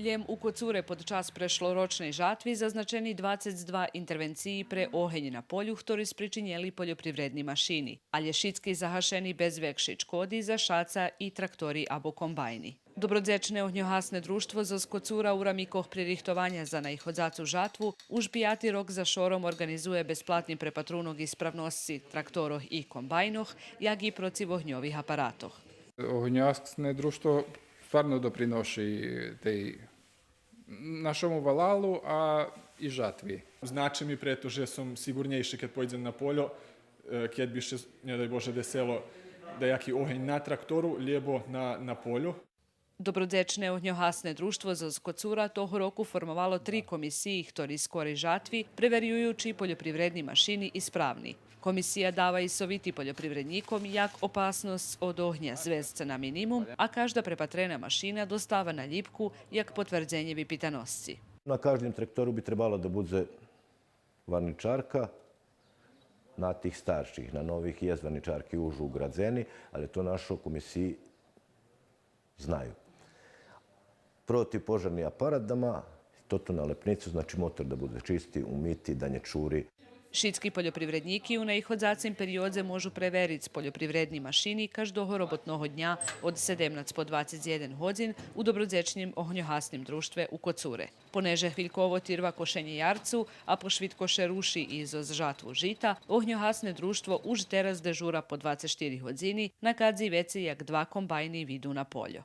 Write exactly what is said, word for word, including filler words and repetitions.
Лєм у Коцуре под час прешлорочней жатви зазначени двацец два интервенциї пре огень на полю, хтори спричинєли польопривредни машини, алє шицки загашени без векши шкоди за шаца и трактори або комбайни. Добродзечне огньогасне дружтво зоз Коцура у рамикох пририхтованя за наиходзацу жатву уж пияти рок за шором орґанизує безплатни препатрунок исправносци тракторох и комбайнох, як и процивогньових апаратох. Огньогасне дружтво стварно доприноши тей нашому валалу, а и жатви. Значи ми прето же сом сиґурнєйши кед пойдзем на польо, е, кед би ше, нє дай Боже, десело даяки огень на трактору, лєбо на, на полю. Добродзечне огньогасне дружтво зоз Коцура того року формовало три комисиї, хтори скорей жатви преверюючи польопривредни машини исправни. Комисия дава и совити польопривреднїком як опасносц од огня звесц на минимум, а кажда препатрена машина достава налїпку як потвердзенє випитаносци. На каждим трактору би требала да будзе варничарка, на тих старших, на нових єст варничарки уж уґрадзени, алє то нашо комисиї знаю. Протипожарни апарат да ма, тото налепницу, значи мотор да будзе чисти, умити, да нє чури. Шицки польопривреднїки у наиходзацим периодзе можу превериц польопривредни машини каждого роботного дня од седемнац по двацец єден годзин у Добродзечним огньогасним дружтве у Коцуре. Понеже хвильково тирва кошенє ярцу, а пошвидко ше руши и зоз жатву жита, огньогасне дружтво уж тераз дежура по двацец штири годзини на кадзи вецей як два комбайни виду на польо.